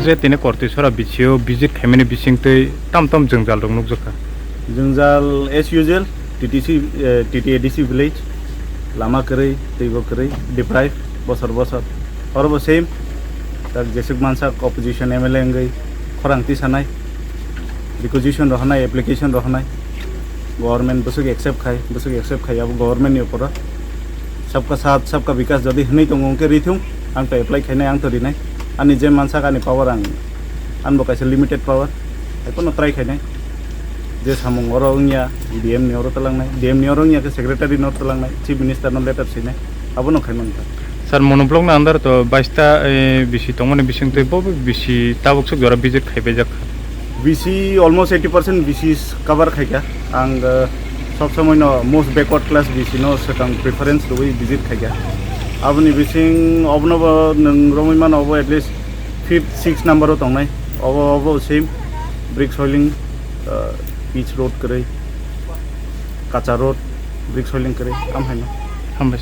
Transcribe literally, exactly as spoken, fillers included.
Je tini Kortisora B C O visit khaimani bisingtwi tam tam jwngjal rok nukjakha. Jwngjal as usual, T T C, eh, T T A D C village, lama kwrwi, twibo kwrwi, deprive, bosor bosor. Orobo same, tak jesuk mansak opposition M L A wngwi khorang tisanai, requisition rohornai, application rohornai, government bwswk accept khai, bwswk accept khai, abo government ni uporo. Sabka saath, sabka bikas jodi hwnwi tongo, hwnkhe rithung, ang to apply khainai, ang to rinai. Ani je mansak ani power ang, anbo kaisa limited power, hai phano try khainai. Je samung oro wngya, D M ni oro twlangnai, D M ni oro wngya khe secretary no twlangnai, chief minister no letter sinai, abono khaimani. Sir, Monoblock ni under to baista, eh, B C tongmani bisingtwi bo B C tabuk swk jora visit khaibaijak. B C almost eighty percent B C cover khaikha. Ang, eh, sob somoi no most backward class B C no swkang preference rwi visit khaikha. Aboni bising obono bo nwng romwi mano, obo at least fifth, sixth number o tongnai. Obo, obo same brick soiling, eh, pitch road kwrwi, kacha road, brick soiling kwrwi, am haino. Hambai.